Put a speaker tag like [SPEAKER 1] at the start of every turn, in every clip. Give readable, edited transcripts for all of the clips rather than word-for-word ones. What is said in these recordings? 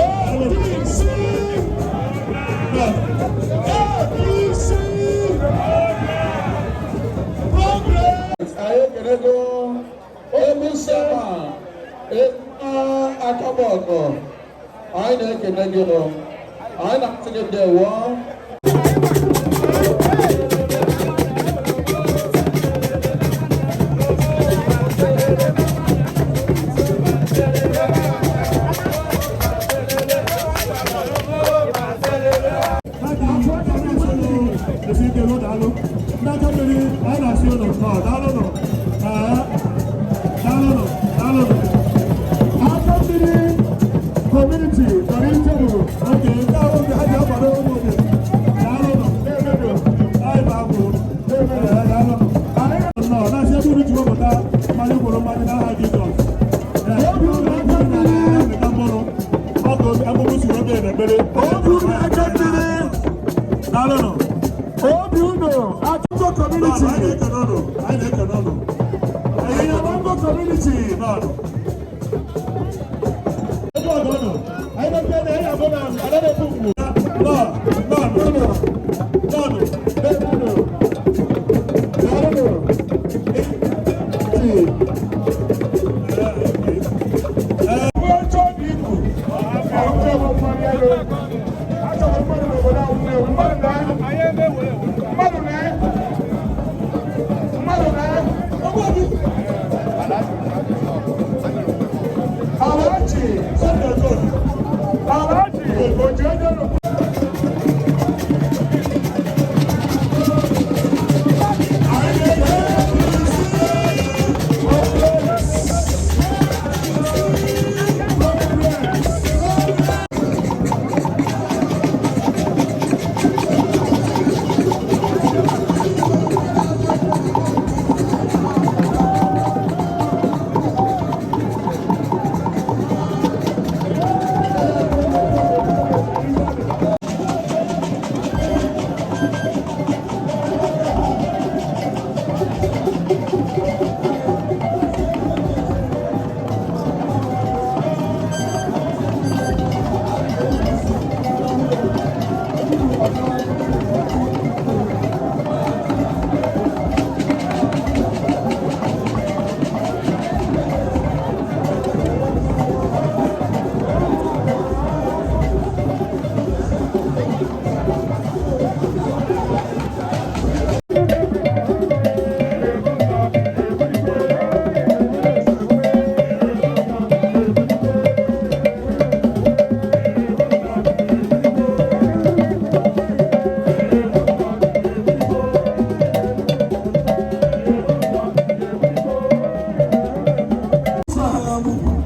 [SPEAKER 1] APC! APC! Progress!
[SPEAKER 2] Anyị ekelego Emusema Akabọgọ. Anyị na-ekele gị nụ. Anyị na-asị gị ndewo.
[SPEAKER 1] Community, okay, now we have your Obi unu Achụgo community. Enyemamgo community nọ. Ebe ọgọ nọ, anyị na-ekpe na ya bụ na ada na-ekwu mgbu. Nọ, nọ, nọ, nọ, nọ, nọ, nọ.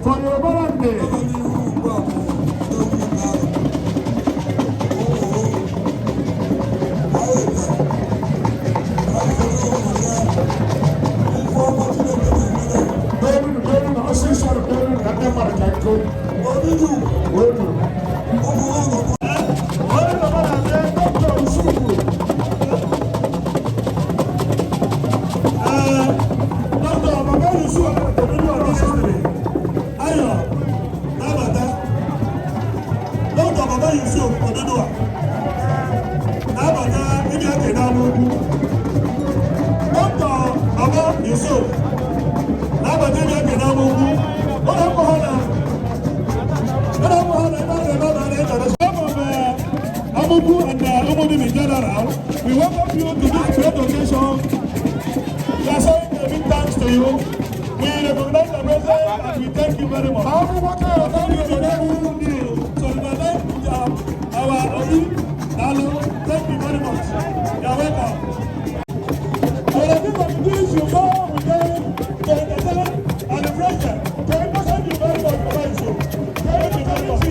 [SPEAKER 1] For Yoruba Land Day. Dolu, dolu, ọsịsọ dolu na ndị mmadụ ka nkụ. Olu. Onye Yoruba na-abịa, Dr. Usufu. Dr. Baba Yusuf Obidu Ọdịsịsịrị. Ayọ̀ Nabata. Dr. Baba Yusuf Oduduwa. Nabata ịdị aka n'ama ugwu. Dr. Baba Yusuf Nabata ịdị aka n'ama ugwu. Ụlọ akwụkwọ ha na ụlọ akwụkwọ ha na ebe a na-eme ọbara ịchọrọ. Amuku and Umudim in general, we welcome you to this great occasion. We are saying a big thanks to you. We recognize the presence and we thank you very much. Thank you to them. So we thank our Obi Dalu. Thank you very much. You are welcome. For the people of this, you go with them to entertain and refresh them. Thank you very much, Baba Yusuf. Thank you very much.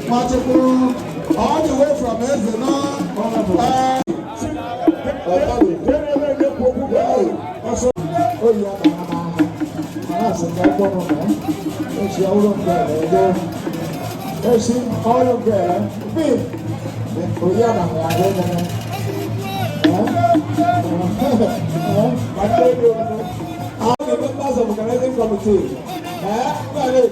[SPEAKER 2] Nwachukwu, all the way from Ezena.
[SPEAKER 3] Oyi ama ama ama asị ka ẹgbọn mọ esi ọwụrụ nke ego esi ọrụ nke bi oyi ama ama adị nene
[SPEAKER 2] All the members of the organizing committee, anyị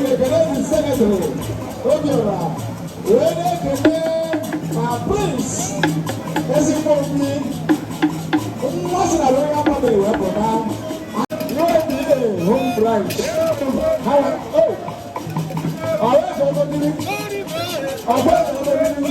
[SPEAKER 2] na-ekele the secretary, Obiora, wee na-ekele ma Prince, ezigbo obi, nwa si na Royal Family wee pụta, UABA home branch. Ha wee, oh, ọ̀rẹ́ ẹ̀fọ́ ọmọdé, ọ̀gbẹ́ ẹ̀fọ́ ọmọdé,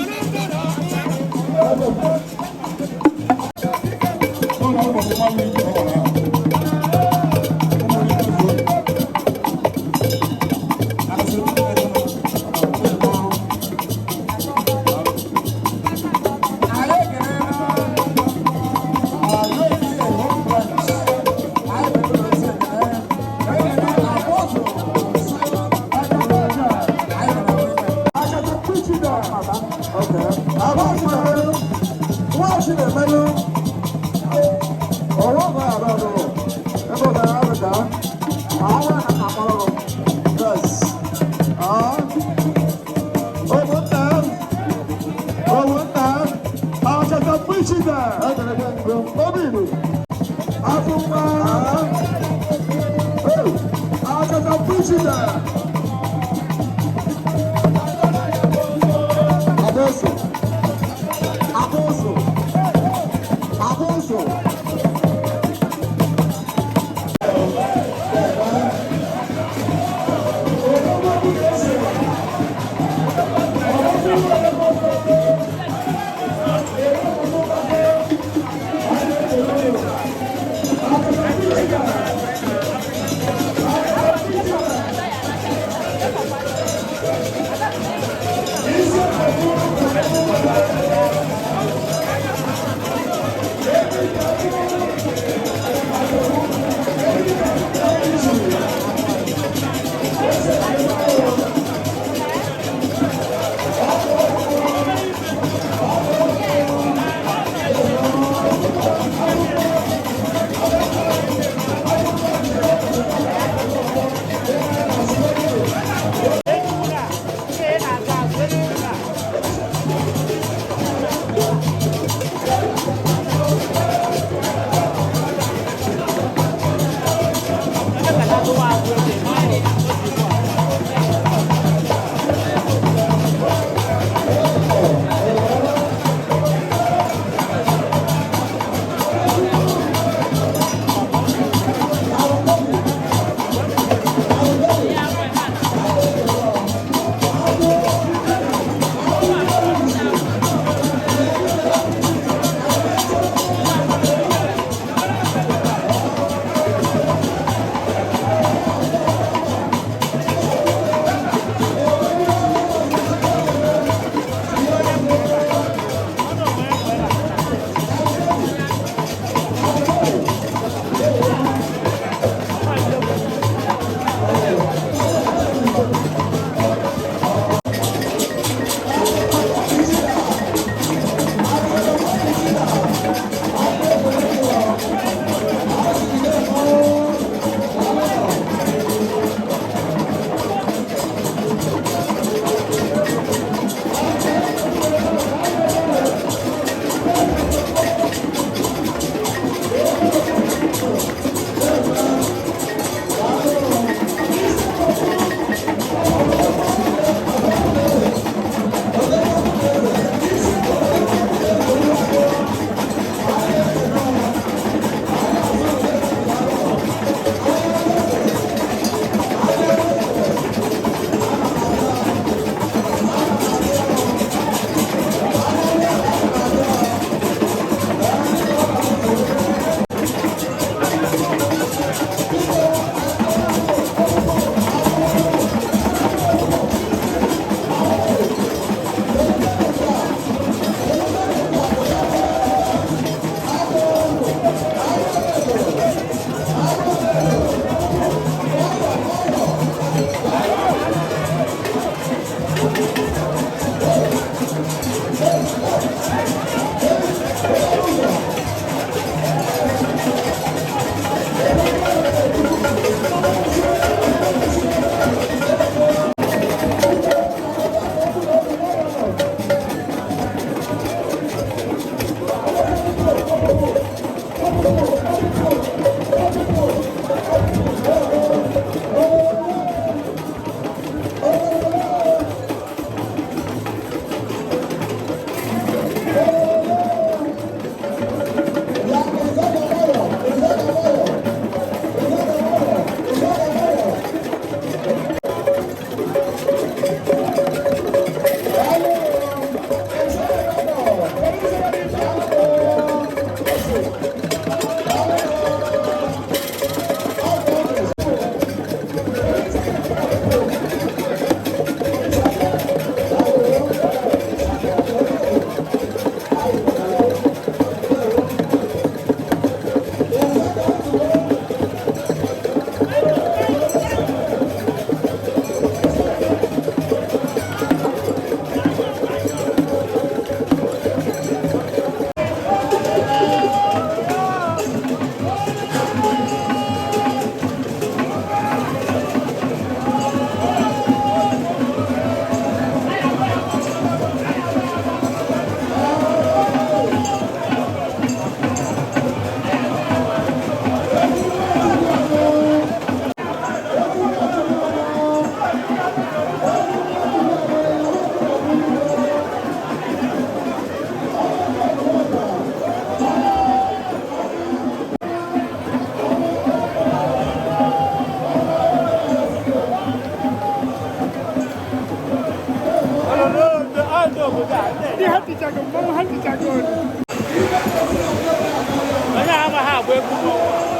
[SPEAKER 2] Abuso. Abuso. Abuso.
[SPEAKER 4] tichago mmanwụ ha tichago.
[SPEAKER 5] Onye amaghị agba egwu mmọnwụ.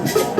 [SPEAKER 2] Thank you.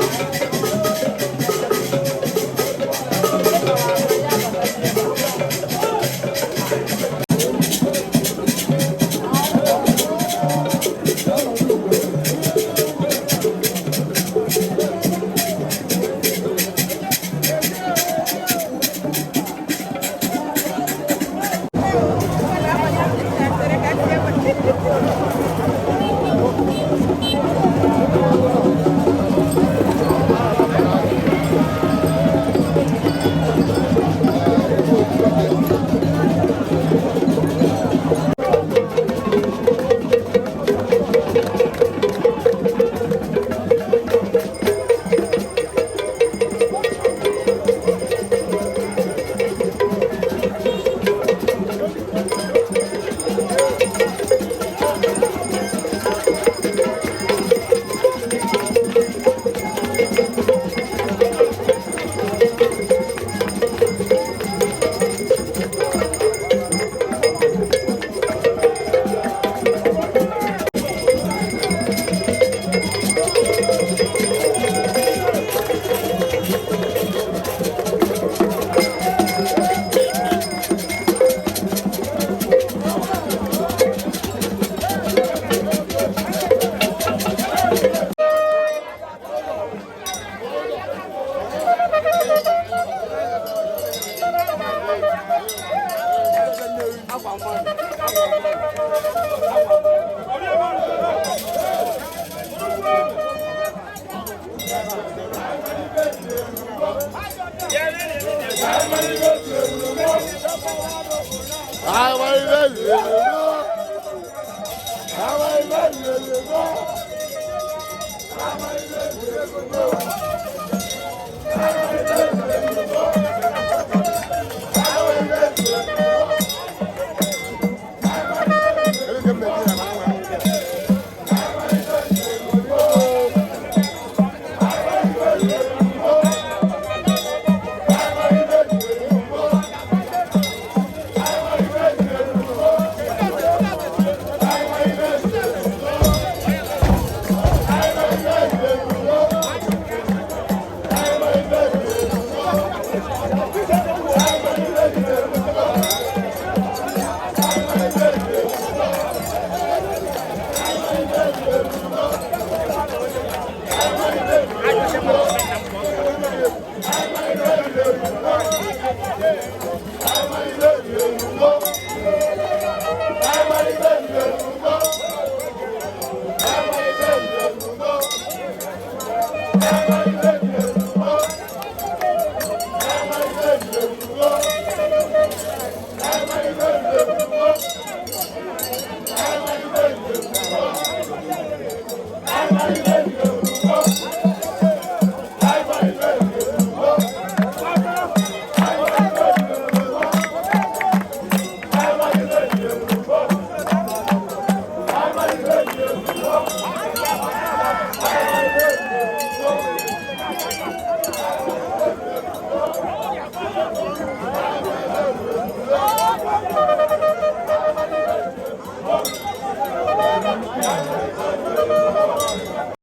[SPEAKER 2] Thank you.